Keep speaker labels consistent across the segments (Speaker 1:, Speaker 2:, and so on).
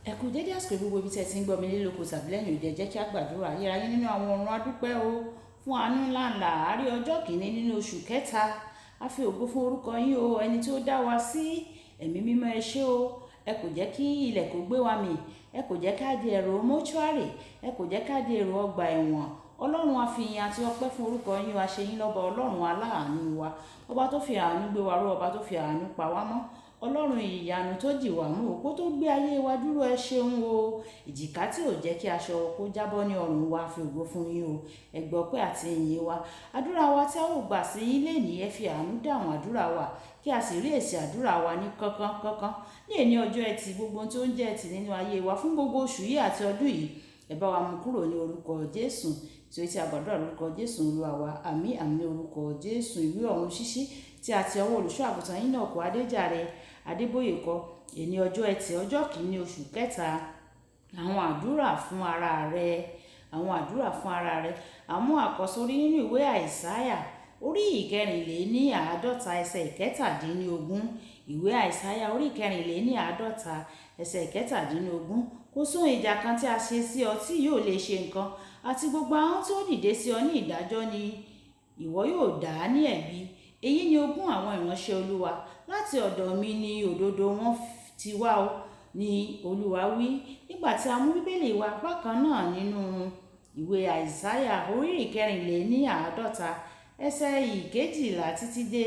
Speaker 1: Ẹ kú dédé àsìkò gbogbo ibi tí ẹ ti ń gbọ́ mi nílé lóko tàbí lẹ́yìn odi. Ẹ jẹ́ kí a gbàdúrà. Ayérayé nínú àwọn ọ̀run, a dúpẹ́ o fún àánú ńlá ńlá àárí ọjọ́ kìíní nínú oṣù kẹta. A fi ògo fún orúkọ yín o, ẹni tí ó dá wa sí. Ẹ̀mí mímọ́, ẹ ṣé o. Ẹ kò jẹ́ kí ilẹ̀ kó gbé wa mì. Ẹ kò jẹ́ ká di èrò mọ́ṣúárì. Ẹ kò jẹ́ ká di èrò ọgbà ẹ̀wọ̀n. Ọlọ́run, a fi ìyìn àti ọpẹ́ fún orúkọ yín o. A ṣe yín lọ́ba Ọlọ́run aláàánú wa. Ọba tó fi àánú gbé wa ró, ọba tó fi àánú pa wá mọ́. Ọlọ́run ìyanu tó dì wá mú, òpó tó gbé ayé wa dúró, ẹ ṣeun o. Ìjìká tí ò jẹ́ kí aṣọ kó jábọ́ ní ọrùn wa, fi ògo fún yín o. Ẹ gbọ́ ọpẹ́ àti ìyìn wa. Àdúrà wa tí a ó gbà sí yín lénìí, ẹ fi àánú dáhùn àdúrà wa, kí a sì rí èsì àdúrà wa ní kánkán kánkán. Ní èní ọjọ́ Ẹtì, gbogbo ohun tí ó ń jẹ́ ẹtì nínú ayé wa fún gbogbo oṣù yìí àti ọdún yìí, ẹ bá wa mú kúrò ní orúkọ Jésù. Tí ó ti a gbàdúrà lórúkọ Jésù Olúwa wa. Àmín, àmín, orúkọ Jésù. Ìwé ọ̀run ṣíṣí tí a ti ọwọ́ olùṣọ́ àgùntàn yín náà kọ Adéjàre Adébóyè kọ. Èní ọjọ́ Ẹtì, ọjọ́ kìíní oṣù kẹta. Àwọn àdúrà fún ara rẹ. Àwọn àdúrà fún ara rẹ. Àmú àkọ́sórí nínú ìwé Àìsáyà orí 54 ẹsẹ̀ 17. Ìwé Àìsáyà orí 54 ẹsẹ̀ 17. Kò sóhun ìjà kan tí a ṣe sí ọ tí yóò lè ṣe nǹkan, àti gbogbo ahọ́n tí ó dìde sí ọ ní ìdájọ́ ni ìwọ yóò dá ní ẹ̀bi. Èyí ni ogún àwọn ìránṣẹ́ Olúwa. Láti ọ̀dọ̀ mi ni òdodo wọn ti wá o, ní Olúwa wí. Nígbà tí a mú Bíbélì wa bákan náà nínú ìwé Àìsáyà orí 54 ẹsẹ̀ 12 títí dé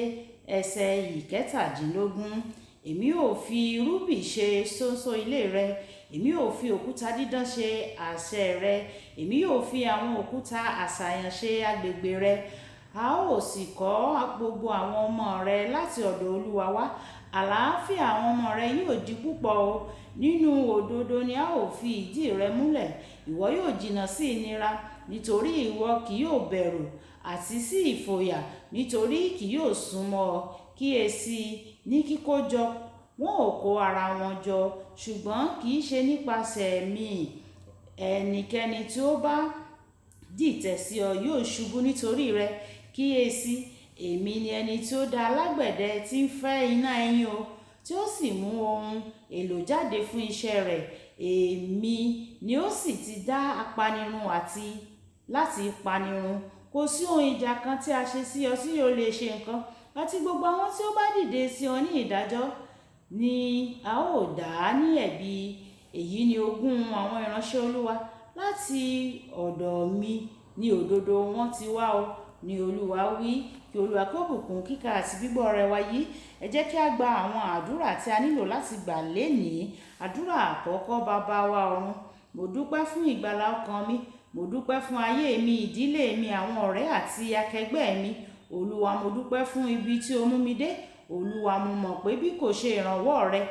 Speaker 1: ẹsẹ̀ 17. Èmi ó fi rúbì ṣe ṣóńṣó ilé rẹ. Èmi ó fi òkúta dídán ṣe àṣẹ rẹ. Èmi yóò fi àwọn òkúta àṣàyàn ṣe agbègbè rẹ. A ó sì kọ́ gbogbo àwọn ọmọ rẹ láti ọ̀dọ̀ Olúwa wá. Àlàáfíà àwọn ọmọ rẹ yóò di púpọ̀ o. Nínú òdodo ni a ó fi ìdí rẹ múlẹ̀. Ìwọ yóò jìnnà sí ìnira, nítorí ìwọ kì yóò bẹ̀rù, àti sí ìfòyà, nítorí kì yóò súnmọ́ ọ. Kíyèsi, ní kíkójọ wọn ó kó ara wọn jọ, ṣùgbọ́n kì í ṣe nípasẹ̀ mi. Ẹnikẹ́ni tí ó bá dìtẹ̀ sí ọ yóò ṣubú nítorí rẹ. Kíyèsi, èmi ni ẹni tí ó dá alágbẹ̀dẹ tí ń fẹ́ iná ẹyin o, tí ó sì mú ohun èlò jáde fún iṣẹ́ rẹ̀. Èmi ni ó sì ti dá apanirun àti láti panirun. Kò sí ohun ìjà kan tí a ṣe sí ọ tí yóò lè ṣe nǹkan, àti gbogbo àwọn tí ó bá dìde sí ọ ní ìdájọ́ ni a ó dá ní ẹ̀bi. Èyí ni ogún àwọn ìránṣẹ́ Olúwa. Láti ọ̀dọ̀ mi ni òdodo wọn ti wá o, ní Olúwa wí. Kí Olúwa kó bùkún kíkà àti gbígbọ́ rẹ wá yìí. Ẹ jẹ́ kí a gba àwọn àdúrà tí a nílò láti gbà lénìí. Àdúrà àkọ́kọ́: Baba wa ọ̀run, mo dúpẹ́ fún ìgbàlà ọkàn mi. Mo dúpẹ́ fún ayé mi, ìdílé mi, àwọn ọ̀rẹ́ àti akẹgbẹ́ mi. Olúwa, mo dúpẹ́ fún ibi tí o mú mi dé. Olúwa, mo mọ̀ pé bí kò ṣe ìrànwọ́ rẹ,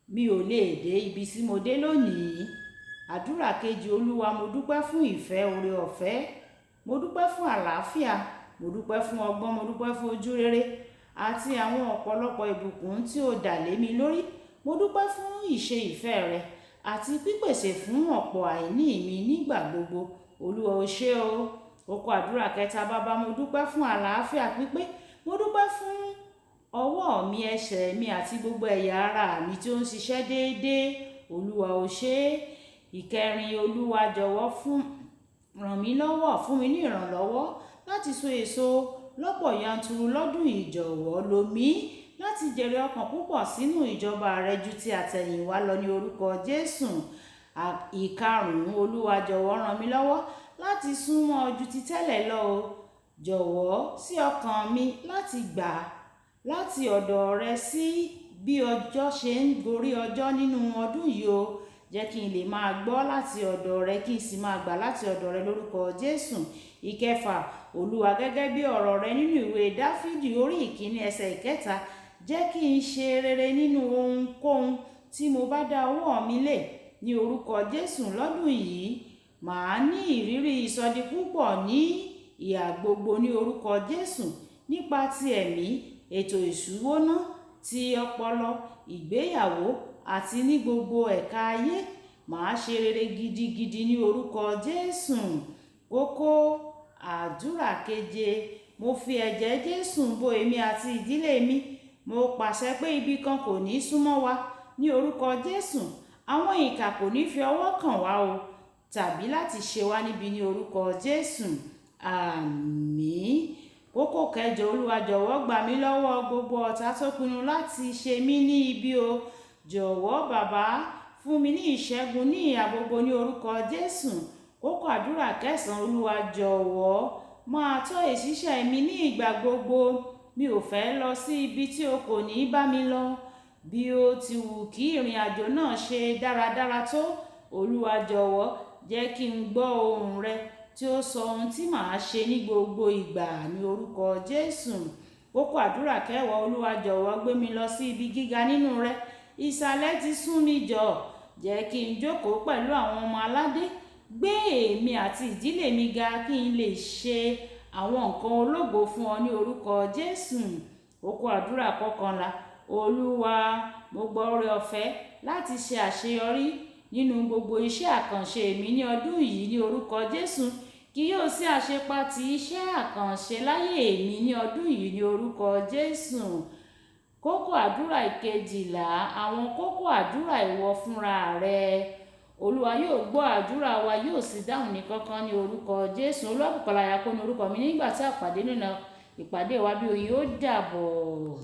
Speaker 1: mi ò lè dé ibi tí mo dé lónìí. Àdúrà kejì: Olúwa, mo dúpẹ́ fún ìfẹ́ oore ọ̀fẹ́. Mo dúpẹ́ fún àlàáfíà. Mo dúpẹ́ fún ọgbọ́n. Mo dúpẹ́ fún ojúrere àti àwọn ọ̀pọ̀lọpọ̀ ìbùkún tí o dà lé mi lórí. Mo dúpẹ́ fún ìṣe ìfẹ́ rẹ àti pípèsè fún ọ̀pọ̀ àìní mi nígbà gbogbo. Olúwa, o ṣé o. Kókó àdúrà kẹta: Baba, mo dúpẹ́ fún àlàáfíà pípé. Mo dúpẹ́ fún ọwọ́ mi, ẹsẹ̀ mi àti gbogbo ẹ̀yà ara mi tí ó ń ṣiṣẹ́ déédéé. Olúwa, o ṣé. Ìkẹrin: Olúwa, jọ̀wọ́ fún ràn mí lọ́wọ́, fún mi ní ìrànlọ́wọ́ láti so èso lọ́pọ̀ yanturu lọ́dún yìí. Jọ̀wọ́ lò mí láti jèrè ọkàn púpọ̀ sínú ìjọba rẹ ju ti àtẹ̀yìnwá lọ ní orúkọ Jésù. Ìkarùn-ún: Olúwa, jọ̀wọ́ ràn mí lọ́wọ́ láti súnmọ́ ju ti tẹ́lẹ̀ lọ o. Jọ̀wọ́ sí ọkàn mi láti gbà láti ọ̀dọ̀ rẹ sí bí ọjọ́ ṣe ń gorí ọjọ́ nínú ọdún yìí o. Jẹ́ kí n lè máa gbọ́ láti ọ̀dọ̀ rẹ, kí n sì máa gbà láti ọ̀dọ̀ rẹ lórúkọ Jésù. Ìkẹfà: Olúwa, gẹ́gẹ́ bí ọ̀rọ̀ rẹ nínú ìwé Dáfídì orí 1 ẹsẹ̀ 3, jẹ́ kí n ṣe rere nínú ohunkóhun tí mo bá dá ọwọ́ mi lé ní orúkọ Jésù. Lọ́dún yìí, màá ní ìrírí ìsọdi púpọ̀ ní ìhà gbogbo ní orúkọ Jésù, nípa ti ẹ̀mí, ètò ìṣúná, ti ọpọlọ, ìgbéyàwó àti ní gbogbo ẹ̀ka ayé. Màá ṣe rere gidigidi ní orúkọ Jésù. Kókó àdúrà keje: mo fi ẹ̀jẹ̀ Jésù bo èmi àti ìdílé mi. Mo pàṣẹ pé ibi kan kò ní súnmọ́ wa ní orúkọ Jésù. Àwọn ìkà kò ní fi ọwọ́ kàn wá o tàbí láti ṣe wá níbi ní orúkọ Jésù. Àmín. Kókó kẹjọ, Olúwa jọ̀wọ́ gbà mí lọ́wọ́ gbogbo ọ̀tá tó pinnu láti ṣe mí ní ibi o. Jọ̀wọ́ bàbá, fún mi ní ìṣẹ́gun ní ìhà gbogbo ní orúkọ Jésù. Kókó àdúrà kẹsàn-án, Olúwa jọ̀wọ́ máa tọ́ ìṣísẹ̀ mi ní ìgbà gbogbo. Mi ò fẹ́ lọ sí ibi tí o kò ní bá mi lọ. Bí ó ti wù kí ìrìnàjò náà ṣe dáradára tó, Olúwa jọ̀wọ́ jẹ́ kí n gbọ́ ohùn rẹ tí ó sọ ohun tí màá ṣe ní gbogbo ìgbà ní orúkọ Jésù. Kókó àdúrà kẹwàá, Olúwa jọ̀wọ́ gbé mi lọ sí ibi gíga nínú rẹ. Ìsàlẹ̀ ti sún mi jọ. Jẹ́ kí n jókòó pẹ̀lú àwọn ọmọ aládé. Gbé èmi àti ìdílé mi ga kí n lè ṣe àwọn nǹkan ológo fún ọ ní orúkọ Jésù. Kókó àdúrà kọkànlá, Olúwa, mo gba oore ọ̀fẹ́ láti ṣe àṣeyọrí nínú gbogbo iṣẹ́ àkànṣe mi ní ọdún yìí ní orúkọ Jésù. Kì yóò sí àṣepatì iṣẹ́ àkànṣe láyé mi ní ọdún yìí ní orúkọ Jésù. Kókó àdúrà ìkejìlá, àwọn kókó àdúrà ìwọ fúnra rẹ. Olúwa yóò gbọ́ àdúrà wa, yóò sì dáhùn ní kánkán ní orúkọ Jésù. Olúwabùkọ́lá Ayako ní orúkọ mi. Nígbà tí a pàdé nínú ìpàdé wa bí oyin, ó dàbọ̀.